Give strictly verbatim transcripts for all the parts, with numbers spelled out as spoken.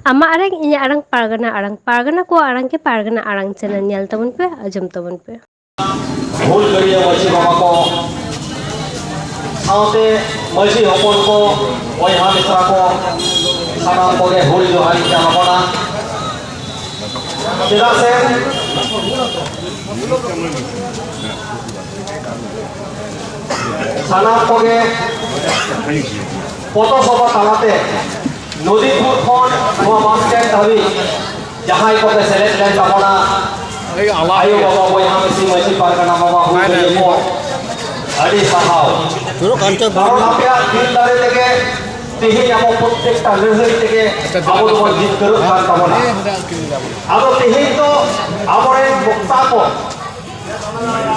ᱟᱢᱟᱜ ᱟᱲᱟᱝ, ᱤᱧᱟᱹᱜ ᱟᱲᱟᱝ, ᱯᱟᱨᱜᱟᱱᱟ ᱟᱲᱟᱝ, ᱯᱟᱨᱜᱟᱱᱟ ᱠᱚᱣᱟᱜ ᱟᱲᱟᱝ ᱜᱮ ᱯᱟᱨᱜᱟᱱᱟ ᱟᱲᱟᱝ ᱪᱮᱱᱮᱞ ᱧᱮᱞ ᱛᱟᱵᱚᱱ ᱯᱮ, ᱟᱸᱡᱚᱢ ᱛᱟᱵᱚᱱ ᱯᱮ᱾ ᱦᱩᱞᱜᱟᱹᱨᱤᱭᱟᱹ ᱢᱟᱹᱡᱷᱤ ᱵᱟᱵᱟ ᱠᱚ ᱥᱟᱶᱛᱮ ᱢᱟᱹᱡᱷᱤ ᱦᱚᱯᱚᱱ ᱠᱚ, ᱵᱚᱭᱦᱟ ᱢᱤᱥᱨᱟ ᱠᱚ, ᱥᱟᱱᱟᱢ ᱠᱚᱜᱮ ᱦᱩᱞ ᱡᱚᱦᱟᱨ ᱤᱧ ᱪᱟᱞ ᱟᱵᱚᱱᱟ᱾ ᱪᱮᱫᱟᱜ ᱥᱮ ᱥᱟᱱᱟᱢ ᱠᱚᱜᱮ ᱯᱚᱛᱚ ᱥᱚᱵᱷᱟ ᱛᱟᱞᱟᱛᱮ ᱱᱚᱫᱤᱯᱩᱨ ᱠᱷᱚᱱ ᱱᱚᱣᱟ ᱵᱟᱥ ᱥᱴᱮᱱᱰ ᱫᱷᱟᱹᱵᱤᱡ ᱡᱟᱦᱟᱸᱭ ᱠᱚᱯᱮ ᱥᱮᱞᱮᱫ ᱞᱮᱱ ᱛᱟᱵᱚᱱᱟ, ᱟᱭᱳ ᱵᱟᱵᱟ, ᱵᱚᱭᱦᱟ ᱢᱤᱥᱤ, ᱢᱟᱹᱡᱷᱤ ᱯᱟᱨᱜᱟᱱᱟ ᱵᱟᱵᱟ, ᱦᱩᱞ ᱜᱟᱹᱨᱤᱭᱟᱹ ᱠᱚ, ᱟᱹᱰᱤ ᱥᱟᱨᱦᱟᱣ᱾ ᱠᱟᱨᱚᱱ ᱟᱯᱮᱭᱟᱜ ᱫᱤᱞ ᱫᱟᱲᱮ ᱛᱮᱜᱮ ᱛᱮᱦᱮᱧ ᱟᱵᱚ ᱯᱨᱚᱛᱮᱠᱴᱟ ᱞᱟᱹᱲᱦᱟᱹᱭ ᱛᱮᱜᱮ ᱟᱵᱚ ᱫᱚᱵᱚᱱ ᱡᱤᱛᱠᱟᱹᱨᱚᱜ ᱠᱟᱱ ᱛᱟᱵᱚᱱᱟ᱾ ᱟᱫᱚ ᱛᱮᱦᱮᱧ ᱫᱚ ᱟᱵᱚᱨᱮᱱ ᱵᱚᱠᱛᱟ ᱠᱚ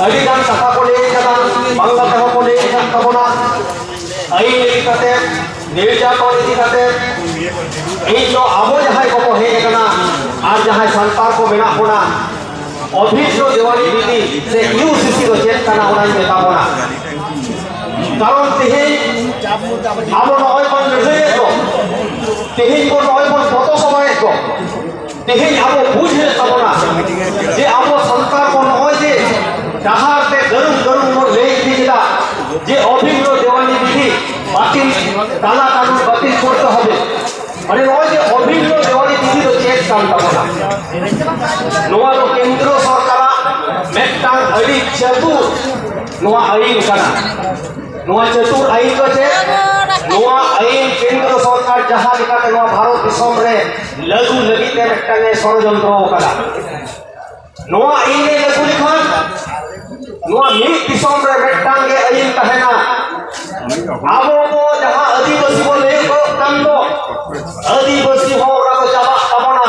ᱟᱹᱰᱤ ᱜᱟᱱ ᱠᱟᱛᱷᱟ ᱠᱚ ᱞᱟᱹᱭ ᱠᱟᱫᱟ, ᱵᱟᱝᱞᱟ ᱛᱮᱦᱚᱸ ᱠᱚ ᱞᱟᱹᱭ ᱠᱟᱫ ᱛᱟᱵᱚᱱᱟ᱾ ᱟᱹᱭᱤᱱ ᱤᱫᱤ ᱠᱟᱛᱮ, ᱱᱤᱨᱡᱟᱛᱚᱱ ᱤᱫᱤ ᱠᱟᱛᱮ, ᱤᱧ ᱫᱚ ᱟᱵᱚ ᱡᱟᱦᱟᱸᱭ ᱠᱚᱠᱚ ᱦᱮᱡ ᱟᱠᱟᱱᱟ ᱟᱨ ᱡᱟᱦᱟᱸᱭ ᱥᱟᱱᱛᱟᱲ ᱠᱚ ᱢᱮᱱᱟᱜ ᱵᱚᱱᱟ, ᱚᱵᱷᱤᱱᱱᱚ ᱫᱮᱣᱟᱱᱤ ᱵᱤᱫᱷᱤ ᱥᱮ ᱤᱭᱩ ᱥᱤ ᱥᱤ ᱫᱚ ᱪᱮᱫ ᱠᱟᱱᱟ ᱚᱱᱟᱧ ᱢᱮᱛᱟ ᱵᱚᱱᱟ᱾ ᱠᱟᱨᱚᱱ ᱛᱮᱦᱮᱧ ᱟᱵᱚ ᱱᱚᱜᱼᱚᱭ ᱵᱚᱱ ᱞᱟᱹᱲᱦᱟᱹᱭᱮᱫ ᱫᱚ, ᱛᱮᱦᱮᱧ ᱵᱚᱱ ᱱᱚᱜᱼᱚᱭ ᱵᱚᱱ ᱯᱚᱛᱚ ᱥᱚᱵᱷᱟᱭᱮᱫ ᱫᱚ, ᱛᱮᱦᱮᱧ ᱟᱵᱚ ᱵᱩᱡᱽ ᱦᱩᱭᱩᱜ ᱛᱟᱵᱚᱱᱟ ᱡᱮ ᱟᱵᱚ ᱥᱟᱱᱛᱟᱲ ᱠᱚ ᱱᱚᱜᱼᱚᱭ ᱡᱮ ᱰᱟᱦᱟᱨ ᱛᱮ ᱫᱟᱹᱨᱩᱢ ᱫᱟᱹᱨᱩᱢ ᱵᱚᱱ ᱞᱟᱹᱭ ᱤᱫᱤ ᱠᱮᱫᱟ ᱡᱮ ᱚᱵᱷᱤᱱᱱᱚ ᱫᱮᱣᱟᱱᱤ ᱵᱤᱫᱷᱤ ᱵᱟᱹᱛᱤᱞ, ᱠᱟᱞᱟ ᱠᱟᱹᱱᱩᱱ ᱵᱟᱹᱛᱤᱞ ᱠᱚᱨᱛᱮ ᱦᱚᱵᱮ᱾ ᱢᱟᱱᱮ ᱱᱚᱜᱼᱚᱭ ᱡᱮ ᱚᱵᱷᱤᱱᱱᱚ ᱫᱮᱣᱟᱱᱤ ᱵᱤᱫᱷᱤ ᱫᱚ ᱪᱮᱫ ᱠᱟᱱ ᱛᱟᱵᱚᱱᱟ? ᱱᱚᱣᱟ ᱫᱚ ᱠᱮᱱᱫᱨᱚ ᱥᱚᱨᱠᱟᱨᱟᱜ ᱢᱤᱫᱴᱟᱝ ᱟᱹᱰᱤ ᱪᱟᱹᱛᱩᱨ ᱱᱚᱣᱟ ᱟᱹᱭᱤᱱ ᱠᱟᱱᱟ᱾ ᱱᱚᱣᱟ ᱪᱟᱹᱛᱩᱨ ᱟᱹᱭᱤᱱ ᱫᱚ ᱪᱮᱫ? ᱱᱚᱣᱟ ᱟᱹᱭᱤᱱ ᱠᱮᱱᱫᱨᱚ ᱥᱚᱨᱠᱟᱨ ᱡᱟᱦᱟᱸ ᱞᱮᱠᱟᱛᱮ ᱱᱚᱣᱟ ᱵᱷᱟᱨᱚᱛ ᱫᱤᱥᱚᱢ ᱨᱮ ᱞᱟᱹᱜᱩ ᱞᱟᱹᱜᱤᱫ ᱛᱮ ᱢᱤᱫᱴᱟᱝ ᱮ ᱥᱚᱲᱚᱡᱚᱱᱛᱨᱚ ᱟᱠᱟᱫᱟ᱾ ᱱᱚᱣᱟ ᱟᱹᱭᱤᱱ ᱮ ᱞᱟᱹᱜᱩ ᱞᱮᱠᱷᱟᱱ ᱱᱚᱣᱟ ᱢᱤᱫ ᱫᱤᱥᱚᱢ ᱨᱮ ᱢᱤᱫᱴᱟᱝ ᱜᱮ ᱟᱹᱭᱤᱱ ᱛᱟᱦᱮᱱᱟ᱾ ᱟᱵᱚ ᱠᱚ ᱡᱟᱦᱟᱸ ᱟᱹᱫᱤᱵᱟᱹᱥᱤ ᱵᱚᱱ ᱞᱟᱹᱭ ᱠᱚ ᱠᱟᱱ ᱫᱚ, ᱟᱹᱫᱤᱵᱟᱹᱥᱤ ᱦᱚᱸ ᱚᱱᱟ ᱠᱚ ᱪᱟᱵᱟᱜ ᱛᱟᱵᱚᱱᱟ᱾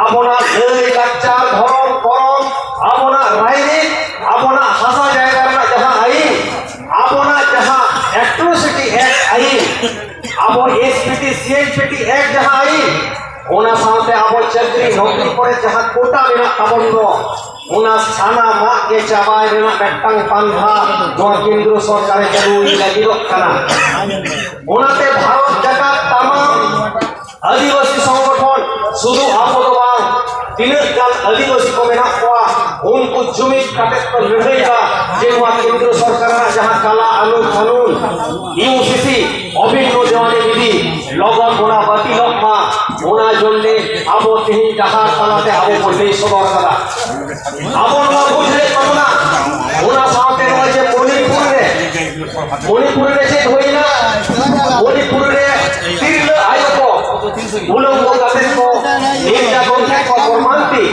ᱟᱵᱚᱱᱟᱜ ᱞᱟᱹᱭ ᱞᱟᱠᱪᱟᱨ, ᱫᱷᱚᱨᱚᱢ ᱠᱚᱨᱚᱢ, ᱟᱵᱚᱱᱟᱜ ᱨᱟᱭᱨᱤᱛ, ᱟᱵᱚᱱᱟᱜ ᱦᱟᱥᱟ ᱡᱟᱭᱜᱟ ᱨᱮᱱᱟᱜ ᱡᱟᱦᱟᱸ ᱟᱹᱭᱤᱱ, ᱟᱵᱚᱱᱟᱜ ᱡᱟᱦᱟᱸ ᱮᱴᱨᱳᱥᱤᱴᱤ ᱮᱠᱴ ᱟᱹᱭᱤᱱ, ᱟᱵᱚ ᱮᱥ ᱯᱤ ᱴᱤ, ᱥᱤ ᱮᱱ ᱯᱤ ᱴᱤ ᱮᱠᱴ ᱡᱟᱦᱟᱸ ᱟᱹᱭᱤᱱ, ᱚᱱᱟ ᱥᱟᱶᱛᱮ ᱟᱵᱚ ᱪᱟᱹᱠᱨᱤ ᱱᱚᱠᱨᱤ ᱠᱚᱨᱮ ᱡᱟᱦᱟᱸ ᱠᱳᱴᱟ ᱢᱮᱱᱟᱜ ᱛᱟᱵᱚᱱ ᱫᱚ, ᱚᱱᱟ ᱥᱟᱱᱟᱢᱟᱜ ᱜᱮ ᱪᱟᱵᱟᱭ ᱨᱮᱱᱟᱜ ᱢᱤᱫᱴᱟᱝ ᱯᱟᱱᱛᱷᱟ ᱱᱚᱣᱟ ᱠᱮᱱᱫᱨᱚ ᱥᱚᱨᱠᱟᱨᱮ ᱪᱟᱹᱞᱩᱭ ᱞᱟᱹᱜᱤᱫᱚᱜ ᱠᱟᱱᱟ᱾ ᱚᱱᱟᱛᱮ ᱵᱷᱟᱨᱚᱛ ᱡᱟᱠᱟᱛ ᱛᱟᱢᱟᱢ ᱟᱹᱫᱤᱵᱟᱹᱥᱤ ᱥᱚᱝᱜᱚᱴᱷᱚᱱ ᱥᱩᱫᱷᱩ ᱟᱵᱚ ᱫᱚ ᱵᱟᱝ, ᱛᱤᱱᱟᱹᱜ ᱜᱟᱱ ᱟᱹᱫᱤᱵᱟᱹᱥᱤ ᱠᱚ ᱢᱮᱱᱟᱜ ᱠᱚᱣᱟ, ᱩᱱᱠᱩ ᱡᱩᱢᱤᱫ ᱠᱟᱛᱮ ᱠᱚ ᱞᱟᱹᱲᱦᱟᱹᱭᱟ ᱡᱮ ᱱᱚᱣᱟ ᱠᱮᱱᱫᱨᱚ ᱥᱚᱨᱠᱟᱨᱟᱜ ᱡᱟᱦᱟᱸ ᱠᱟᱞᱟ ᱟᱹᱱᱩ ᱠᱟᱹᱱᱩᱱ, ᱤᱭᱩ ᱥᱤ ᱥᱤ, ᱚᱵᱷᱤᱱᱱᱚ ᱫᱮᱣᱟᱱᱤ ᱵᱤᱫᱷᱤ ᱞᱚᱜᱚᱱ ᱚᱱᱟ ᱵᱟᱹᱛᱤᱞᱚᱜ ᱢᱟ᱾ ᱚᱱᱟ ᱡᱚᱱᱱᱮ ᱟᱵᱚ ᱛᱮᱦᱮᱧ ᱰᱟᱦᱟᱨ ᱛᱟᱞᱟᱛᱮ ᱟᱵᱚ ᱵᱚᱱ ᱞᱟᱹᱭ ᱥᱚᱫᱚᱨ ᱠᱟᱫᱟ᱾ ᱟᱵᱚ ᱱᱚᱣᱟ ᱵᱩᱡᱽ ᱦᱩᱭᱩᱜ ᱛᱟᱵᱚᱱᱟ᱾ ᱚᱱᱟ ᱥᱟᱶᱛᱮ ᱱᱚᱜᱼᱚᱭ ᱡᱮ ᱢᱚᱱᱤᱯᱩᱨ ᱨᱮ, ᱢᱚᱱᱤᱯᱩᱨ ᱨᱮ ᱪᱮᱫ ᱦᱩᱭᱱᱟ? ᱢᱚᱱᱤᱯᱩᱨ ᱨᱮ ᱛᱤᱨᱞᱟᱹ ᱟᱭᱳ ᱠᱚ ᱩᱞᱚᱝᱜᱚ ᱠᱟᱛᱮ ᱠᱚ ᱱᱤᱨᱡᱟᱛᱚᱱ ᱠᱮᱫ ᱠᱚᱣᱟ ᱯᱨᱚᱢᱟᱱ ᱛᱮ᱾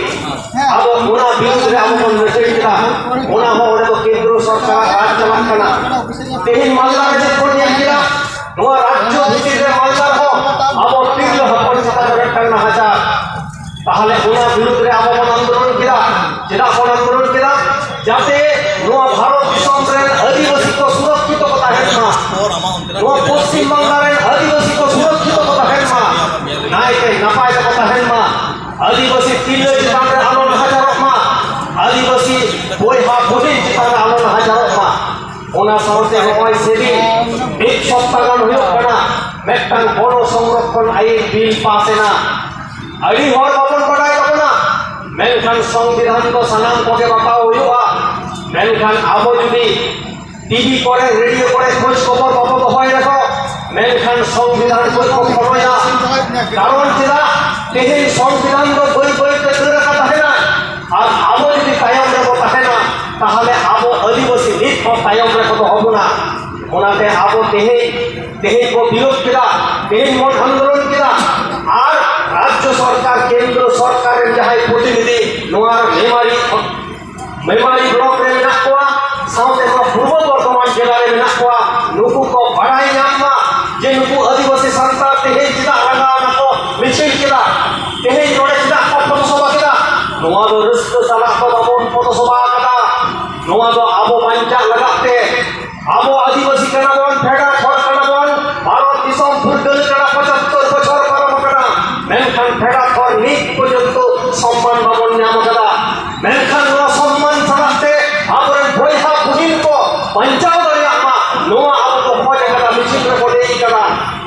ᱟᱫᱚ ᱚᱱᱟ ᱵᱤᱨᱩᱫᱽ ᱨᱮ ᱟᱵᱚ ᱵᱚᱱ ᱞᱟᱹᱲᱦᱟᱹᱭ ᱠᱮᱫᱟ᱾ ᱚᱱᱟ ᱦᱚᱸ ᱚᱸᱰᱮ ᱫᱚ ᱠᱮᱱᱫᱨᱚ ᱥᱚᱨᱠᱟᱨᱟᱜ ᱨᱟᱡᱽ ᱪᱟᱞᱟᱜ ᱠᱟᱱᱟ᱾ ᱛᱮᱦᱮᱧ ᱢᱟᱞᱫᱟ ᱨᱮ ᱪᱮᱫ ᱵᱚᱱ ᱧᱮᱞ ᱠᱮᱫᱟ? ᱱᱚᱣᱟ ᱨᱟᱡᱽᱡᱚ ᱵᱷᱤᱛᱤᱨ ᱨᱮ ᱢᱟᱞᱫᱟ ᱨᱮᱦᱚᱸ ᱟᱵᱚ ᱛᱤᱨᱞᱟᱹ ᱦᱚᱯᱚᱱ ᱪᱮᱛᱟᱱ ᱨᱮ ᱢᱤᱫᱴᱟᱝ ᱱᱟᱦᱟᱪᱟᱨ᱾ ᱛᱟᱦᱞᱮ ᱚᱱᱟ ᱵᱤᱨᱩᱫᱽ ᱨᱮ ᱟᱵᱚ ᱵᱚᱱ ᱟᱱᱫᱳᱞᱚᱱ ᱠᱮᱫᱟ᱾ ᱪᱮᱫᱟᱜ ᱵᱚᱱ ᱟᱱᱫᱳᱞᱚᱱ ᱠᱮᱫᱟ? ᱡᱟᱛᱮ ᱱᱚᱣᱟ ᱵᱷᱟᱨᱚᱛ ᱫᱤᱥᱚᱢ ᱨᱮᱱ ᱟᱹᱫᱤᱵᱟᱹᱥᱤ ᱠᱚ ᱥᱩᱨᱚᱠᱠᱷᱤᱛᱚ ᱠᱚ ᱛᱟᱦᱮᱱ ᱢᱟ, ᱱᱚᱣᱟ ᱯᱚᱥᱪᱤᱢ ᱵᱟᱝᱞᱟ ᱨᱮᱱ ᱟᱹᱫᱤᱵᱟᱹᱥᱤ ᱠᱚ ᱥᱩᱨᱚᱠᱠᱷᱤᱛᱚ ᱠᱚ ᱛᱟᱦᱮᱱ ᱢᱟ, ᱱᱟᱭᱛᱮ ᱱᱟᱯᱟᱭ ᱛᱮᱠᱚ ᱛᱟᱦᱮᱱ ᱢᱟ, ᱟᱹᱫᱤᱵᱟᱹᱥᱤ ᱛᱤᱨᱞᱟᱹ ᱪᱮᱛᱟᱱ ᱨᱮ ᱟᱞᱚ ᱱᱟᱦᱟᱪᱟᱨᱚᱜ ᱢᱟ, ᱟᱹᱫᱤᱵᱟᱹᱥᱤ ᱵᱚᱭᱦᱟ ᱵᱩᱦᱤᱱ ᱪᱮᱛᱟᱱ ᱨᱮ ᱟᱞᱚ ᱱᱟᱦᱟᱪᱟᱨᱚᱜ ᱢᱟ᱾ ᱚᱱᱟ ᱥᱟᱶᱛᱮ ᱱᱚᱜᱼᱚᱭ ᱥᱮᱫᱤᱱ ᱢᱤᱫ ᱥᱚᱯᱛᱟ ᱜᱟᱱ ᱦᱩᱭᱩᱜ ᱠᱟᱱᱟ, ᱢᱤᱫᱴᱟᱝ ᱵᱚᱱᱚ ᱥᱚᱝᱨᱚᱠᱷᱚᱱ ᱟᱭᱤᱱ ᱵᱤᱞ ᱯᱟᱥ ᱮᱱᱟ᱾ ᱟᱹᱰᱤ ᱦᱚᱲ ᱵᱟᱵᱚᱱ ᱵᱟᱰᱟᱭ ᱛᱟᱵᱚᱱᱟ, ᱢᱮᱱᱠᱷᱟᱱ ᱥᱚᱝᱵᱤᱫᱷᱟᱱ ᱫᱚ ᱥᱟᱱᱟᱢ ᱠᱚᱜᱮ ᱵᱟᱛᱟᱣ ᱦᱩᱭᱩᱜᱼᱟ᱾ ᱢᱮᱱᱠᱷᱟᱱ ᱟᱵᱚ ᱡᱩᱫᱤ ᱴᱤ ᱵᱷᱤ ᱠᱚᱨᱮ, ᱨᱮᱰᱤᱭᱳ ᱠᱚᱨᱮ ᱠᱷᱳᱡᱽ ᱠᱷᱚᱵᱚᱨ ᱵᱟᱵᱚ ᱫᱚᱦᱚᱭ ᱨᱮᱦᱚᱸ, ᱢᱮᱱᱠᱷᱟᱱ ᱥᱚᱝᱵᱤᱫᱷᱟᱱ ᱠᱷᱚᱡ ᱠᱚ ᱯᱷᱚᱞᱚᱭᱟ᱾ ᱠᱟᱨᱚᱱ ᱪᱮᱫᱟᱜ? ᱛᱮᱦᱮᱧ ᱥᱚᱝᱵᱤᱫᱷᱟᱱ ᱫᱚ ᱵᱟᱹᱭ ᱵᱟᱹᱭ ᱛᱮ ᱫᱟᱹᱲ ᱟᱠᱟ ᱛᱟᱦᱮᱱᱟ, ᱟᱨ ᱟᱵᱚ ᱡᱩᱫᱤ ᱛᱟᱭᱚᱢ ᱨᱮᱵᱚ ᱛᱟᱦᱮᱱᱟ, ᱛᱟᱦᱚᱞᱮ ᱟᱵᱚ ᱟᱹᱫᱤᱵᱟᱹᱥᱤ ᱱᱤᱛ ᱦᱚᱸ ᱛᱟᱭᱚᱢ ᱨᱮᱠᱚ ᱫᱚᱦᱚ ᱵᱚᱱᱟ᱾ ᱚᱱᱟᱛᱮ ᱟᱵᱚ ᱛᱮᱦᱮᱧ, ᱛᱮᱦᱮᱧ ᱵᱚ ᱵᱤᱨᱳᱫ ᱠᱮᱫᱟ, ᱛᱮᱦᱮᱧ ᱵᱚᱱ ᱟᱱᱫᱳᱞᱚᱱ ᱠᱮᱫᱟ, ᱟᱨ ᱨᱟᱡᱽᱡᱚ ᱥᱚᱨᱠᱟᱨ, ᱠᱮᱱᱫᱨᱚ ᱥᱚᱨᱠᱟᱨ ᱨᱮᱱ ᱡᱟᱦᱟᱸᱭ ᱯᱨᱚᱛᱤᱱᱤᱫᱷᱤ ᱱᱚᱣᱟ ᱢᱮᱢᱟᱨᱤ ᱢᱮᱢᱟᱨᱤ ᱵᱞᱚᱠ ᱨᱮ ᱢᱮᱱᱟᱜ ᱠᱚᱣᱟ, ᱥᱟᱶᱛᱮ ᱱᱚᱣᱟ ᱯᱩᱨᱵᱚ ᱵᱚᱨᱫᱷᱚᱢᱟᱱ ᱡᱮᱞᱟ ᱨᱮ ᱢᱮᱱᱟᱜ ᱠᱚᱣᱟ, ᱱᱩᱠᱩ ᱠᱚ ᱵᱟᱲᱟᱭ ᱧᱟᱢ ᱢᱟ ᱡᱮ ᱱᱩᱠᱩ ᱟᱹᱫᱤᱵᱟᱹᱥᱤ ᱥᱟᱱᱛᱟᱲ ᱛᱮᱦᱮᱧ ᱪᱮᱫᱟᱜ ᱨᱟᱸᱜᱟᱣ ᱱᱟᱠᱚ ᱢᱤᱪᱷᱤᱞ ᱠᱮᱫᱟ, ᱛᱮᱦᱮᱧ ᱱᱚᱰᱮ ᱪᱮᱫᱟᱜ ᱠᱚ ᱯᱚᱫᱚᱥᱚᱵᱷᱟ ᱠᱮᱫᱟ᱾ ᱱᱚᱣᱟ ᱫᱚ ᱨᱟᱹᱥᱠᱟᱹ ᱥᱟᱞᱟᱜ ᱫᱚ ᱵᱟᱵᱚᱱ ᱯᱚᱫᱚᱥᱚᱵᱷᱟ ᱟᱠᱟᱫᱟ᱾ ᱱᱚᱣᱟ ᱫᱚ ᱟᱵᱚ ᱵᱟᱧᱪᱟᱜ ᱞᱟᱜᱟᱫ ᱛᱮ, ᱟᱵᱚ ᱟᱹᱫᱤᱵᱟᱹᱥᱤ ᱠᱟᱱᱟ ᱵᱚᱱ, ᱯᱷᱮᱰᱟᱛ ᱦᱚᱲ ᱠᱟᱱᱟ ᱵᱚᱱ, ᱵᱷᱟᱨᱚᱛ ᱫᱤᱥᱚᱢ ᱯᱷᱩᱨᱜᱟᱹᱞ ᱠᱟᱱᱟ, ᱯᱚᱸᱪᱟᱛᱛᱳᱨ ᱵᱚᱪᱷᱚᱨ ᱯᱟᱨᱚᱢ ᱟᱠᱟᱱᱟ, ᱢᱮᱱᱠᱷᱟᱱ ᱯᱷᱮᱰᱟᱛ ᱦᱚᱲ ᱱᱤᱛ ᱯᱚᱨᱡᱚᱱᱛᱚ ᱥᱚᱢᱢᱟᱱ ᱵᱟᱵᱚᱱ ᱧᱟᱢ ᱟᱠᱟᱫᱟ᱾ ᱢᱮᱱᱠᱷᱟᱱ ᱱᱚᱣᱟ ᱥᱚᱢᱢᱟᱱ ᱥᱟᱞᱟᱜ ᱛᱮ ᱟᱵᱚᱨᱮᱱ ᱵᱚᱭᱦᱟ ᱵᱩᱦᱤᱱ ᱠᱚ ᱵᱟᱧᱪᱟᱣ ᱫᱟᱲᱮᱭᱟᱜ ᱢᱟ, ᱱᱚᱣᱟ ᱟᱵᱚ ᱠᱚ ᱠᱷᱚᱡ ᱟᱠᱟᱫᱟ, ᱢᱤᱪᱷᱤᱞ ᱨᱮᱠᱚ ᱞᱟᱹᱭ ᱟᱠᱟᱫᱟ᱾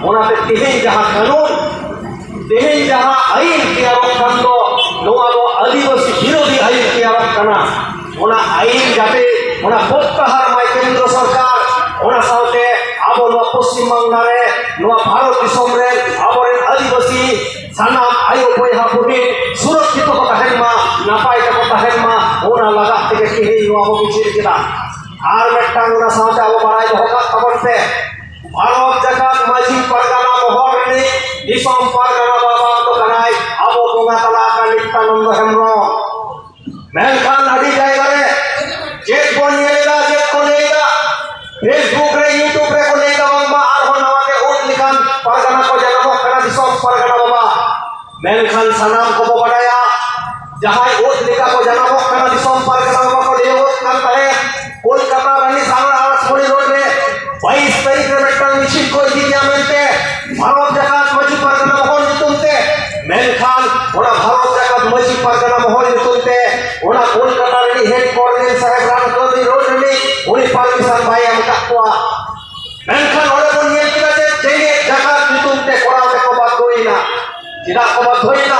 ᱚᱱᱟᱛᱮ ᱛᱮᱦᱮᱧ ᱡᱟᱦᱟᱸ ᱠᱟᱹᱱᱩᱱ ᱟᱹᱭᱤᱱ ᱛᱮᱭᱟᱨᱚᱜ ᱠᱷᱟᱱ ᱫᱚ ᱱᱚᱣᱟ ᱫᱚ ᱟᱹᱫᱤᱵᱟᱹᱥᱤ ᱵᱤᱨᱳᱫᱷᱤ ᱟᱹᱭᱤᱱ ᱛᱮᱭᱟᱨᱚᱜ ᱠᱟᱱᱟ᱾ ᱚᱱᱟ ᱟᱹᱭᱤᱱ ᱡᱟᱛᱮ ᱚᱱᱟ ᱯᱨᱚᱛᱛᱟᱦᱟᱨ ᱢᱟᱭ ᱠᱮᱱᱫᱨᱚ ᱥᱚᱨᱠᱟᱨ, ᱚᱱᱟ ᱥᱟᱶᱛᱮ ᱟᱵᱚ ᱱᱚᱣᱟ ᱯᱚᱥᱪᱤᱢ ᱵᱟᱝᱞᱟ ᱨᱮ, ᱱᱚᱣᱟ ᱵᱷᱟᱨᱚᱛ ᱫᱤᱥᱚᱢ ᱨᱮ ᱟᱵᱚᱨᱮᱱ ᱟᱹᱫᱤᱵᱟᱹᱥᱤ ᱥᱟᱱᱟᱢ ᱟᱭᱳ ᱵᱚᱭᱦᱟ ᱵᱩᱰᱤᱱ ᱥᱩᱨᱚᱠᱠᱷᱤᱛ ᱠᱚ ᱛᱟᱦᱮᱱ ᱢᱟ, ᱱᱟᱯᱟᱭ ᱛᱮᱠᱚ ᱛᱟᱦᱮᱱ ᱢᱟ, ᱚᱱᱟ ᱞᱟᱜᱟᱫ ᱛᱮᱜᱮ ᱛᱮᱦᱮᱧ ᱱᱚᱣᱟ ᱵᱚ ᱵᱤᱪᱟᱹᱨ ᱠᱮᱫᱟ᱾ ᱟᱨ ᱢᱤᱫᱴᱟᱝ ᱚᱱᱟ ᱥᱟᱶᱛᱮ ᱟᱵᱚ ᱵᱟᱲᱟᱭ ᱫᱚᱦᱚ ᱠᱟᱜ ᱛᱟᱵᱚᱱ ᱯᱮ, ᱵᱷᱟᱨᱚᱛ ᱡᱟᱠᱟᱛ ᱢᱟᱹᱡᱷᱤ ᱯᱟᱨᱜᱟᱱᱟ ᱢᱚᱦᱚᱞ ᱨᱤᱱᱤᱡ ᱫᱤᱥᱚᱢ ᱯᱟᱨᱜᱟᱱᱟ ᱵᱟᱵᱟ ᱫᱚ ᱠᱟᱱᱟᱭ ᱟᱵᱚ ᱵᱚᱸᱜᱟ ᱛᱟᱞᱟ ᱟᱠᱟᱱ ᱱᱤᱛᱭᱟᱱᱚᱱᱫᱚ ᱦᱮᱢᱵᱨᱚᱢ᱾ ᱢᱮᱱᱠᱷᱟᱱ ᱟᱹᱰᱤ ᱡᱟᱭᱜᱟ ᱨᱮ ᱪᱮᱫ ᱵᱚᱱ ᱧᱮᱞ ᱮᱫᱟ, ᱪᱮᱫ ᱠᱚ ᱞᱟᱹᱭ ᱮᱫᱟ, Facebook ᱨᱮ, YouTube ᱨᱮ ᱠᱚ ᱞᱟᱹᱭ ᱮᱫᱟ ᱵᱟᱝᱢᱟ ᱟᱨᱦᱚᱸ ᱱᱟᱣᱟ ᱛᱮ ᱩᱫ ᱞᱮᱠᱟᱱ ᱯᱟᱨᱜᱟᱱᱟ ᱠᱚ ᱡᱟᱱᱟᱢᱚᱜ ᱠᱟᱱᱟ ᱫᱤᱥᱚᱢ ᱯᱟᱨᱜᱟᱱᱟ ᱵᱟᱵᱟ᱾ ᱢᱮᱱᱠᱷᱟᱱ ᱥᱟᱱᱟᱢ ᱠᱚᱵᱚ ᱵᱟᱰᱟᱭᱟ, ᱡᱟᱦᱟᱸᱭ ᱩᱫ ᱞᱮᱠᱟ ᱠᱚ ᱡᱟᱱᱟᱢᱚᱜ ᱠᱟᱱᱟ ᱫᱤᱥᱚᱢ ᱯᱟᱨᱜᱟᱱᱟ ᱵᱟᱵᱟ ᱠᱚ ᱞᱟᱹᱭᱚᱜ ᱠᱟᱱ ᱛᱟᱦᱮᱸᱫ, ᱠᱳᱞᱠᱟᱛᱟ ᱨᱟᱱᱤ ᱥᱟᱦᱟᱨ ᱟᱨᱟᱥ ᱢᱚᱬᱤ ᱨᱳᱰ ᱨᱮ ᱵᱟᱭᱤᱥ ᱛᱟᱹᱨᱤᱠᱷ ᱨᱮ ᱢᱤᱫᱴᱟᱝ ᱢᱤᱪᱷᱤᱞ ᱠᱚ ᱤᱫᱤ ᱜᱮᱭᱟ ᱢᱮᱱᱛᱮ ᱵᱷᱟᱨᱚᱛ ᱡᱟᱠᱟᱛ ᱢᱟᱹᱡᱷᱤ ᱯᱟᱨᱜᱟᱱᱟ ᱢᱚᱦᱚᱞ ᱧᱩᱛᱩᱢ ᱛᱮ᱾ ᱢᱮᱱᱠᱷᱟᱱ ᱚᱱᱟ ᱵᱷᱟᱨᱚᱛ ᱡᱟᱠᱟᱛ ᱢᱟᱹᱡᱷᱤ ᱯᱟᱨᱜᱟᱱᱟ ᱢᱚᱦᱚᱞ ᱧᱩᱛᱩᱢ ᱛᱮ ᱚᱱᱟ ᱠᱳᱞᱠᱟᱛᱟ ᱨᱤᱱᱤᱡ ᱦᱮᱰ ᱠᱚᱨᱱᱮᱞ ᱥᱟᱦᱮᱵ ᱨᱟᱱᱠᱟᱹᱣᱤ ᱨᱳᱰ ᱨᱤᱱᱤᱡ ᱩᱱᱤ ᱯᱟᱨᱢᱤᱥᱚᱱ ᱵᱟᱭ ᱮᱢ ᱟᱠᱟᱫ ᱠᱚᱣᱟ᱾ ᱢᱮᱱᱠᱷᱟᱱ ᱚᱸᱰᱮ ᱵᱚᱱ ᱧᱮᱞ ᱠᱮᱫᱟ ᱡᱮ ᱡᱮᱜᱮᱛ ᱡᱟᱠᱟᱛ ᱧᱩᱛᱩᱢ ᱛᱮ ᱠᱚᱨᱟᱣ ᱛᱮᱠᱚ ᱵᱟᱫᱽᱫᱷᱚᱭᱮᱱᱟ᱾ ᱪᱮᱫᱟᱜ ᱠᱚ ᱵᱟᱫᱽᱫᱷᱚᱭᱮᱱᱟ?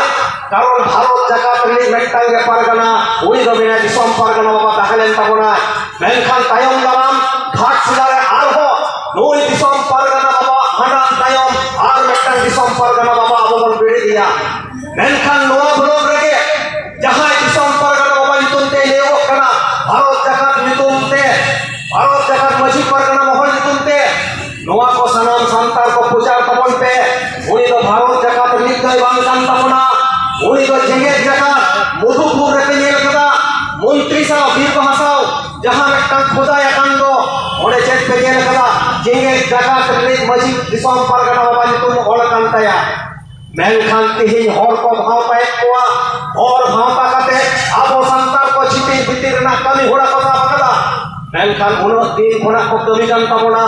ᱠᱟᱨᱚᱱ ᱵᱷᱟᱨᱚᱛ ᱡᱟᱠᱟᱛ ᱨᱤᱱᱤᱡ ᱢᱤᱫᱴᱟᱝ ᱜᱮ ᱯᱟᱨᱜᱟᱱᱟ, ᱩᱱᱤ ᱫᱚ ᱢᱮᱱᱟᱭ ᱫᱤᱥᱚᱢ ᱯᱟᱨᱜᱟᱱᱟ ᱵᱟᱵᱟ ᱛᱟᱦᱮᱸ ᱞᱮᱱ ᱛᱟᱵᱚᱱᱟᱭ᱾ ᱢᱮᱱᱠᱷᱟᱱ ᱛᱟᱭᱚᱢ ᱫᱟᱨᱟᱢ ᱜᱷᱟᱴᱥᱤᱞᱟ ᱨᱮ ᱟᱨᱦᱚᱸ ᱱᱩᱭ ᱫᱤᱥᱚᱢ ᱯᱟᱨᱜᱟᱱᱟ ᱵᱟᱵᱟᱣᱟᱜ ᱵᱷᱟᱸᱰᱟᱱ ᱛᱟᱭᱚᱢ ᱟᱨ ᱢᱤᱫᱴᱟᱝ ᱫᱤᱥᱚᱢ ᱯᱟᱨᱜᱟᱱᱟ ᱵᱟᱵᱟ ᱟᱵᱚ ᱵᱚᱱ ᱵᱮᱨᱮᱫ ᱮᱭᱟ᱾ ᱢᱮᱱᱠᱷᱟᱱ ᱱᱚᱣᱟ ᱵᱞᱚᱠ ᱨᱮᱜᱮ ᱡᱟᱦᱟᱸᱭ ᱫᱤᱥᱚᱢ ᱯᱟᱨᱜᱟᱱᱟ ᱵᱟᱵᱟ ᱧᱩᱛᱩᱢ ᱛᱮ ᱞᱟᱹᱭᱚᱜ ᱠᱟᱱᱟ, ᱵᱷᱟᱨᱚᱛ ᱡᱟᱠᱟᱛ ᱧᱩᱛᱩᱢ ᱛᱮ, ᱵᱷᱟᱨᱚᱛ ᱡᱟᱠᱟᱛ ᱢᱟᱹᱡᱷᱤ ᱯᱟᱨᱜᱟᱱᱟ ᱢᱚᱦᱚᱞ ᱧᱩᱛᱩᱢ ᱛᱮ, ᱱᱚᱣᱟ ᱠᱚ ᱥᱟᱱᱟᱢ ᱥᱟᱱᱛᱟᱲ ᱠᱚ ᱯᱨᱚᱪᱟᱨ ᱛᱟᱵᱚᱱ ᱯᱮ᱾ ᱩᱱᱤ ᱫᱚ ᱵᱷᱟᱨᱚᱛ ᱡᱟᱠᱟᱛ ᱨᱤᱱᱤᱡ ᱫᱚᱭ ᱵᱟᱝ ᱠᱟᱱ ᱛᱟᱵᱚᱱᱟ, ᱩᱱᱤ ᱫᱚ ᱡᱮᱜᱮᱛ ᱡᱟᱠᱟᱛ᱾ ᱢᱚᱫᱷᱩᱯᱩᱨ ᱨᱮᱯᱮ ᱧᱮᱞ ᱠᱟᱫᱟ, ᱢᱚᱱᱛᱨᱤ ᱥᱟᱶ ᱵᱤᱨ ᱵᱟᱦᱟ ᱥᱟᱶ ᱡᱟᱦᱟᱸ ᱢᱤᱫᱴᱟᱝ ᱠᱷᱚᱫᱟᱭ ᱟᱠᱟᱱ ᱫᱚ, ᱚᱸᱰᱮ ᱪᱮᱫ ᱯᱮ ᱧᱮᱞ ᱠᱟᱫᱟ? ᱡᱮᱜᱮᱛ ᱡᱟᱠᱟᱛ ᱨᱤᱱᱤᱡ ᱢᱟᱹᱡᱷᱤ ᱫᱤᱥᱚᱢ ᱯᱟᱨᱜᱟᱱᱟ ᱵᱟᱵᱟ ᱧᱩᱛᱩᱢ ᱚᱞ ᱟᱠᱟᱱ ᱛᱟᱭᱟ᱾ ᱢᱮᱱᱠᱷᱟᱱ ᱛᱮᱦᱮᱧ ᱦᱚᱲ ᱠᱚ ᱵᱷᱟᱶᱛᱟᱭᱮᱫ ᱠᱚᱣᱟ, ᱦᱚᱲ ᱵᱷᱟᱶᱛᱟ ᱠᱟᱛᱮ ᱟᱵᱚ ᱥᱟᱱᱛᱟᱲ ᱠᱚ ᱪᱷᱤᱛᱤᱨ ᱵᱷᱤᱛᱤᱨ ᱨᱮᱱᱟᱜ ᱠᱟᱹᱢᱤ ᱦᱚᱨᱟ ᱠᱚ ᱥᱟᱵ ᱟᱠᱟᱫᱟ᱾ ᱢᱮᱱᱠᱷᱟᱱ ᱩᱱᱟᱹᱜ ᱫᱤᱱ ᱠᱷᱚᱱᱟᱜ ᱠᱚ ᱠᱟᱹᱢᱤ ᱠᱟᱱ ᱛᱟᱵᱚᱱᱟ,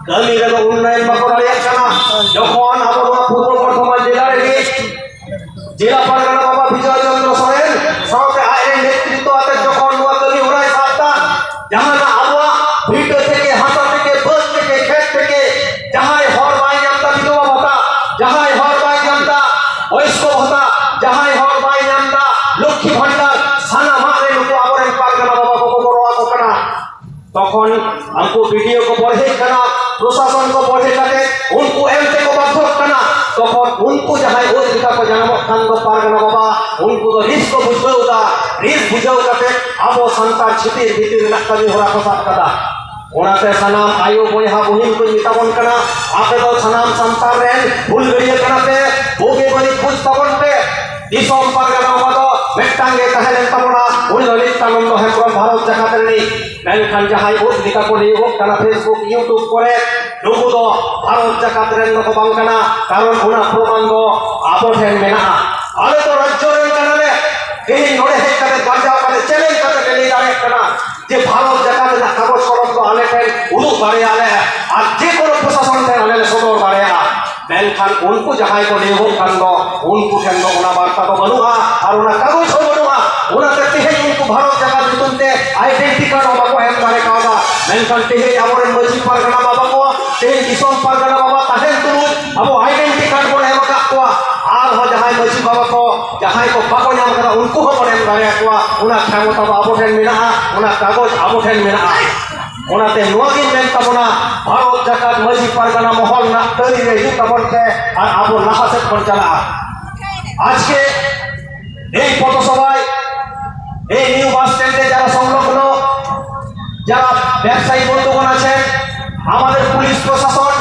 ᱠᱟᱹᱢᱤ ᱨᱮᱫᱚ ᱩᱱᱱᱚᱭᱚᱱ ᱵᱟᱠᱚ ᱫᱟᱲᱮᱭᱟᱜ ᱠᱟᱱᱟ᱾ ᱡᱚᱠᱷᱚᱱ ᱟᱵᱚ ᱱᱚᱣᱟ ᱯᱩᱨᱵᱚ ᱵᱚᱨᱫᱷᱚᱢᱟᱱ ᱡᱮᱞᱟ ᱨᱮᱜᱮ ᱡᱮᱞᱟ ᱯᱟᱨᱜᱟᱱᱟ ᱵᱟᱵᱟ ᱵᱤᱡᱚᱭ ᱪᱚᱱᱫᱨᱚ ᱥᱚᱨᱮᱱ ᱥᱟᱶᱛᱮ ᱟᱡ ᱨᱮᱱ ᱱᱮᱛᱨᱤᱛᱵ ᱟᱛᱮ ᱡᱚᱠᱷᱚᱱ ᱱᱚᱣᱟ ᱠᱟᱹᱢᱤ ᱦᱚᱨᱟᱭ ᱥᱟᱵ ᱮᱫᱟ, ᱡᱟᱦᱟᱱᱟᱜ ᱟᱵᱚᱣᱟᱜ ᱵᱷᱤᱴᱟᱹ ᱛᱷᱮᱠᱮ, ᱦᱟᱥᱟ ᱛᱷᱮᱠᱮ, ᱵᱟᱹᱫᱽ ᱛᱷᱮᱠᱮ, ᱠᱷᱮᱛ ᱛᱷᱮᱠᱮ, ᱡᱟᱦᱟᱸᱭ ᱦᱚᱲ ᱵᱟᱭ ᱧᱟᱢ ᱮᱫᱟ ᱵᱤᱫᱷᱚᱵᱟ ᱵᱷᱟᱛᱟ, ᱡᱟᱦᱟᱸᱭ ᱦᱚᱲ ᱵᱟᱭ ᱧᱟᱢ ᱮᱫᱟ ᱵᱚᱭᱚᱥᱠᱚ ᱵᱷᱟᱛᱟ, ᱛᱚᱠᱷᱚᱱ ᱩᱱᱠᱩ ᱵᱤᱰᱤᱳ ᱠᱚ ᱵᱚᱲᱦᱮᱜ ᱠᱟᱱᱟ, ᱯᱨᱚᱥᱟᱥᱚᱱ ᱠᱚ ᱵᱚᱲᱦᱮ ᱠᱟᱛᱮ ᱩᱱᱠᱩ ᱮᱢ ᱛᱮᱠᱚ ᱵᱟᱫᱽᱫᱷᱚᱜ ᱠᱟᱱᱟ᱾ ᱛᱚᱠᱷᱚᱱ ᱩᱱᱠᱩ ᱡᱟᱦᱟᱸᱭ ᱩᱫ ᱞᱮᱠᱟ ᱠᱚ ᱡᱟᱱᱟᱢᱚᱜ ᱠᱷᱟᱱ ᱫᱚ ᱯᱟᱨᱜᱟᱱᱟ ᱵᱟᱵᱟ, ᱩᱱᱠᱩ ᱫᱚ ᱨᱤᱥ ᱠᱚ ᱵᱩᱡᱷᱟᱹᱣ ᱮᱫᱟ᱾ ᱨᱤᱥ ᱵᱩᱡᱷᱟᱹᱣ ᱠᱟᱛᱮ ᱟᱵᱚ ᱥᱟᱱᱛᱟᱲ ᱪᱷᱤᱛᱤᱨ ᱵᱷᱤᱛᱤᱨ ᱨᱮᱱᱟᱜ ᱠᱟᱹᱢᱤ ᱦᱚᱨᱟ ᱠᱚ ᱥᱟᱵ ᱠᱟᱫᱟ᱾ ᱚᱱᱟᱛᱮ ᱥᱟᱱᱟᱢ ᱟᱭᱳ ᱵᱚᱭᱦᱟ ᱵᱩᱦᱤᱱ ᱠᱚᱧ ᱢᱮᱛᱟ ᱵᱚᱱ ᱠᱟᱱᱟ, ᱟᱯᱮ ᱫᱚ ᱥᱟᱱᱟᱢ ᱥᱟᱱᱛᱟᱲ ᱨᱮᱱ ᱦᱩᱞᱜᱟᱹᱨᱤᱭᱟᱹ ᱠᱟᱱᱟ ᱯᱮ, ᱵᱩᱜᱤ ᱵᱟᱹᱲᱤᱡ ᱵᱩᱡᱽ ᱛᱟᱵᱚᱱ ᱯᱮ᱾ ᱫᱤᱥᱚᱢ ᱯᱟᱨᱜᱟᱱᱟ ᱵᱟᱵᱟ ᱫᱚ ᱢᱤᱫᱴᱟᱝ ᱜᱮ ᱛᱟᱦᱮᱸ ᱞᱮᱱ ᱛᱟᱵᱚᱱᱟ, ᱩᱱᱤ ᱫᱚ ᱱᱤᱛᱭᱟᱱᱚᱱᱫᱚ ᱦᱮᱢᱵᱨᱚᱢ, ᱵᱷᱟᱨᱚᱛ ᱡᱟᱠᱟᱛ ᱨᱤᱱᱤᱡ᱾ ᱢᱮᱱᱠᱷᱟᱱ ᱡᱟᱦᱟᱸᱭ ᱩᱫ ᱞᱮᱠᱟ ᱠᱚ ᱞᱟᱹᱭᱚᱜ ᱠᱟᱱᱟ Facebook, YouTube ᱠᱚᱨᱮ, ᱱᱩᱠᱩ ᱫᱚ ᱵᱷᱟᱨᱚᱛ ᱡᱟᱠᱟᱛ ᱨᱮᱱ ᱫᱚᱠᱚ ᱵᱟᱝ ᱠᱟᱱᱟ, ᱠᱟᱨᱚᱱ ᱚᱱᱟ ᱯᱨᱚᱢᱟᱱ ᱫᱚ ᱟᱵᱚ ᱴᱷᱮᱱ ᱢᱮᱱᱟᱜᱼᱟ᱾ ᱟᱞᱮ ᱫᱚ ᱨᱟᱡᱽᱡᱚ ᱨᱮᱱ ᱠᱟᱱᱟᱞᱮ᱾ ᱛᱮᱦᱮᱧ ᱱᱚᱰᱮ ᱦᱮᱡ ᱠᱟᱛᱮ, ᱵᱟᱧᱪᱟᱣ ᱠᱟᱛᱮ, ᱪᱮᱞᱮᱧᱡᱽ ᱠᱟᱛᱮ ᱞᱮ ᱞᱟᱹᱭ ᱫᱟᱲᱮᱭᱟᱜ ᱠᱟᱱᱟ ᱡᱮ ᱵᱷᱟᱨᱚᱛ ᱡᱟᱠᱟᱛ ᱨᱮᱱᱟᱜ ᱠᱟᱜᱚᱡᱽ ᱠᱚᱞᱚᱢ ᱫᱚ ᱟᱞᱮ ᱴᱷᱮᱱ ᱩᱫᱩᱜ ᱫᱟᱲᱮᱭᱟᱜᱼᱟ ᱞᱮ, ᱟᱨ ᱡᱮ ᱠᱳᱱᱳ ᱯᱨᱚᱥᱟᱥᱚᱱ ᱴᱷᱮᱱ ᱟᱞᱮ ᱞᱮ ᱥᱚᱫᱚᱨ ᱫᱟᱲᱮᱭᱟᱜᱼᱟ᱾ ᱢᱮᱱᱠᱷᱟᱱ ᱩᱱᱠᱩ ᱡᱟᱦᱟᱸᱭ ᱠᱚ ᱞᱟᱹᱭᱚᱜ ᱠᱟᱱ ᱫᱚ, ᱩᱱᱠᱩ ᱴᱷᱮᱱ ᱫᱚ ᱚᱱᱟ ᱵᱟᱨᱛᱟ ᱫᱚ ᱵᱟᱹᱱᱩᱜᱼᱟ ᱟᱨ ᱚᱱᱟ ᱠᱟᱜᱚᱡᱽ ᱦᱚᱸ ᱵᱟᱹᱱᱩᱜᱼᱟ᱾ ᱚᱱᱟᱛᱮ ᱛᱮᱦᱮᱧ ᱩᱱᱠᱩ ᱵᱷᱟᱨᱚᱛ ᱡᱟᱠᱟᱛ ᱧᱩᱛᱩᱢ ᱛᱮ ᱟᱭᱰᱮᱱᱴᱤ ᱠᱟᱨᱰ ᱦᱚᱸ ᱵᱟᱠᱚ ᱮᱢ ᱫᱟᱲᱮ ᱠᱟᱣᱫᱟ᱾ ᱢᱮᱱᱠᱷᱟᱱ ᱛᱮᱦᱮᱧ ᱟᱵᱚᱨᱮᱱ ᱢᱟᱹᱡᱷᱤ ᱯᱟᱨᱜᱟᱱᱟ ᱵᱟᱵᱟ ᱠᱚ, ᱛᱮᱦᱮᱧ ᱫᱤᱥᱚᱢ ᱯᱟᱨᱜᱟᱱᱟ ᱵᱟᱵᱟ ᱛᱟᱦᱮᱱ ᱛᱩᱞᱩᱡ ᱟᱵᱚ ᱟᱭᱰᱮᱱᱴᱤ ᱠᱟᱨᱰ ᱵᱚᱱ ᱮᱢ ᱟᱠᱟᱫ ᱠᱚᱣᱟ᱾ ᱟᱨᱦᱚᱸ ᱡᱟᱦᱟᱸᱭ ᱢᱟᱹᱡᱷᱤ ᱵᱟᱵᱟ ᱠᱚ, ᱡᱟᱦᱟᱸᱭ ᱠᱚ ᱵᱟᱠᱚ ᱧᱟᱢ ᱟᱠᱟᱫᱟ, ᱩᱱᱠᱩ ᱦᱚᱸ ᱵᱚᱱ ᱮᱢ ᱫᱟᱲᱮᱭᱟᱠᱚᱣᱟ᱾ ᱚᱱᱟ ᱠᱷᱮᱢᱚᱛᱟ ᱫᱚ ᱟᱵᱚ ᱴᱷᱮᱱ ᱢᱮᱱᱟᱜᱼᱟ, ᱚᱱᱟ ᱠᱟᱜᱚᱡᱽ ᱟᱵᱚ ᱴᱷᱮᱱ ᱢᱮᱱᱟᱜᱼᱟ᱾ ᱚᱱᱟᱛᱮ ᱱᱚᱣᱟ ᱜᱤᱧ ᱢᱮᱱ ᱛᱟᱵᱚᱱᱟ, ᱵᱷᱟᱨᱚᱛ ᱡᱟᱠᱟᱛ ᱢᱟᱹᱡᱷᱤ ᱯᱟᱨᱜᱟᱱᱟ ᱢᱚᱦᱚᱞ ᱨᱮᱱᱟᱜ ᱛᱟᱹᱨᱤ ᱨᱮ ᱦᱤᱡᱩᱜ ᱛᱟᱵᱚᱱ ᱯᱮ ᱟᱨ ᱟᱵᱚ ᱞᱟᱦᱟ ᱥᱮᱫ ᱵᱚᱱ ᱪᱟᱞᱟᱜᱼᱟ᱾ আজকে এই পথসভায়, এই নিউ বাস স্ট্যান্ডে যারা সংলগ্ন, যারা ব্যবসায়ী বন্ধুগণ আছেন, আমাদের পুলিশ প্রশাসন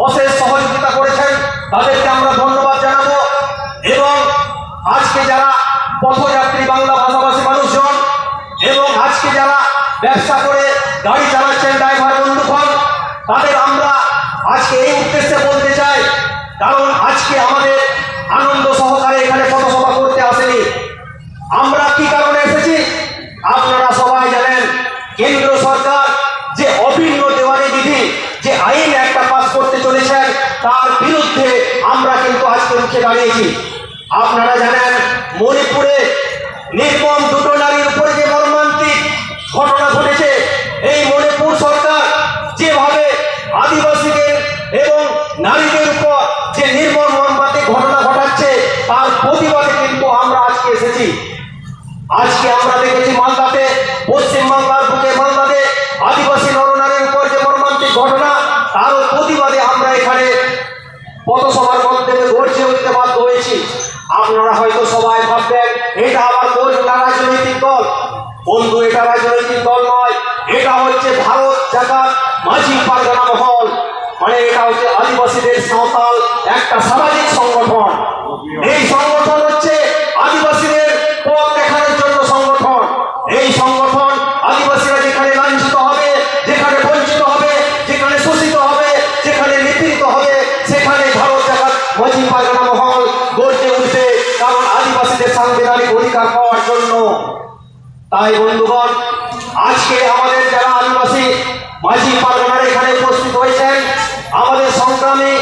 অশেষ সহযোগিতা করেছেন, তাদেরকে আমরা ধন্যবাদ জানাবো। এবং আজকে যারা পথযাত্রী, বাংলা ভাষাভাষী মানুষজন, এবং আজকে যারা ব্যবসা করে গাড়ি চালাচ্ছেন, ড্রাইভার বন্ধুগণ, তাদের আমরা আজকে এই উদ্দেশ্যে বলতে চাই, কারণ আজকে আমাদের আনন্দ সহকারে এখানে পথসভা করতে আসেনি। আমরা কি কারণে এসেছি আপনারা সবাই জানেন। কেন্দ্র সরকার যে অভিন্ন দেওয়ানি বিধি, যে আইন একটা পাস করতে চলেছেন, তার বিরুদ্ধে আমরা কিন্তু আজকে রুখে দাঁড়িয়েছি। আপনারা জানেন, মণিপুরে নির্মম দুটো নারীর উপরে যে মর্মান্তিক ঘটনা ঘটেছে, এই মণিপুর সরকার যেভাবে আদিবাসীদের এবং নারীদের উপর যে নির্মম মর্মান্তিক ঘটনা ঘটাচ্ছে, তার প্রতিবাদে কিন্তু আমরা আজকে এসেছি। আজকে আমরা দেখেছি মালদাতে, পশ্চিমবাংলার বুকে মালদাতে আদিবাসী বন্ধু, এটা রাজনৈতিক দল নয়, এটা হচ্ছে ভারত জাকাত মাঝি পারগানা মহল। মানে, এটা হচ্ছে আদিবাসীদের সাঁওতাল একটা সামাজিক সংগঠন। এই সংগঠন হচ্ছে আদিবাসীদের পথ দেখানোর জন্য সংগঠন। এই সংগঠন আদিবাসীরা যেখানে লাঞ্ছিত হবে, যেখানে বঞ্চিত হবে, যেখানে শোষিত হবে, যেখানে নিপীড়িত হবে, সেখানে ভারত জাকাত মাঝি পারগানা মহল গর্জে উঠবে, কারণ আদিবাসীদের সাংবিধানিক অধিকার পাওয়ার জন্য। তাই বন্ধুগণ, আজকে আমাদের যারা আদিবাসী মাঝি পারগানার এখানে উপস্থিত হয়েছেন, আমাদের সংগ্রামী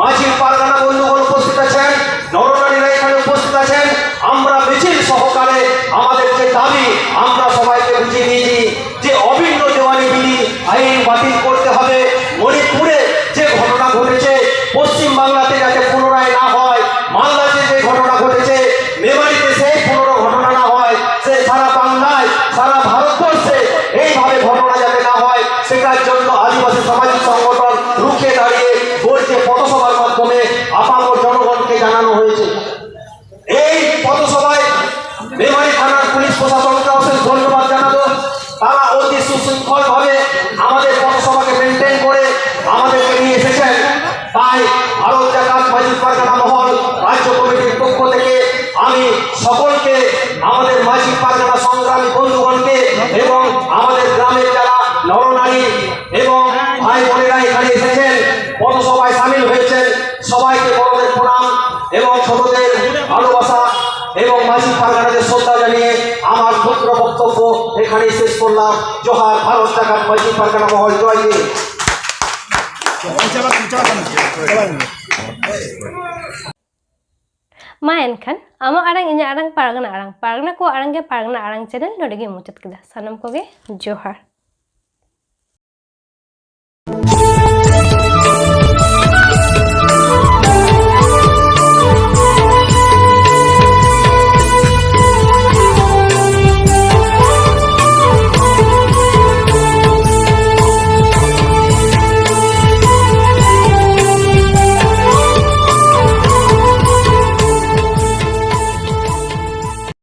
মাঝি পারগানা বন্ধুগণ উপস্থিত আছেন, নরনারীরা এখানে উপস্থিত আছেন, আমরা মিছিল সহকারে আমাদের যে দাবি আমরা সবাইকে বুঝিয়ে দিয়েছি যে অভিন্ন দেওয়ানি বিধি আইন বাতিল করতে হবে। মণিপুরে যে ঘটনা ঘটেছে, পশ্চিম বাংলাতে যাতে পুনরায় না হয়, মালদাতে যে ঘটনা ঘটেছে, মেমারিতে সেই পুনর ঘটনা না হয়, সে সারা বাংলায়, সারা ভারতবর্ষে এইভাবে ঘটনা যাতে না হয়, সেটার জন্য আদিবাসী সামাজিক সংগঠন রুখে দাঁড়িয়ে গর্জে পথসভার মাধ্যমে আপামর জনগণকে জানানো হয়েছে। এই পথসভায় মেমারি থানার পুলিশ প্রশাসনকে অশেষ ধন্যবাদ জানাবো। তারা অতি সুশৃঙ্খলভাবে আমাদের পথসভাকে মেনটেন করে আমাদেরকে নিয়ে এসেছেন। তাই ভারত জাকাত মাঝি পারগানা মহল রাজ্য কমিটির পক্ষ থেকে আমি সকলকে, আমাদের মাঝি পারগানা সংগ্রামী বন্ধুগণকে এবং আমাদের গ্রামের যারা নরনারী এবং ভাই বোনেরা এখানে এসেছেন, পথসভায় সামিল হয়েছেন, সবাইকে বড়দের প্রণাম এবং ছোটদের ভালোবাসা এবং মাঝি পারগানাদের শ্রদ্ধা জানিয়ে আমার ক্ষুদ্র বক্তব্য এখানেই শেষ করলাম। জোহার ভারত জাকাত মাঝি পারগানা মহল, জয় হিন্দ। ᱢᱟ ᱮᱱᱠᱷᱟᱱ ᱟᱢᱟᱜ ᱟᱲᱟᱝ ᱤᱧᱟᱹᱜ ᱟᱲᱟᱝ ᱯᱟᱨᱜᱟᱱᱟ ᱟᱲᱟᱝ ᱯᱟᱨᱜᱟᱱᱟ ᱠᱚᱣᱟᱜ ᱟᱲᱟᱝ ᱜᱮ ᱯᱟᱨᱜᱟᱱᱟ ᱟᱲᱟᱝ ᱪᱮᱱᱮᱞ ᱱᱚᱰᱮ ᱜᱮ ᱢᱩᱪᱟᱹᱫ ᱠᱮᱫᱟ᱾ ᱥᱟᱱᱟᱢ ᱠᱚᱜᱮ ᱡᱚᱦᱟᱨ᱾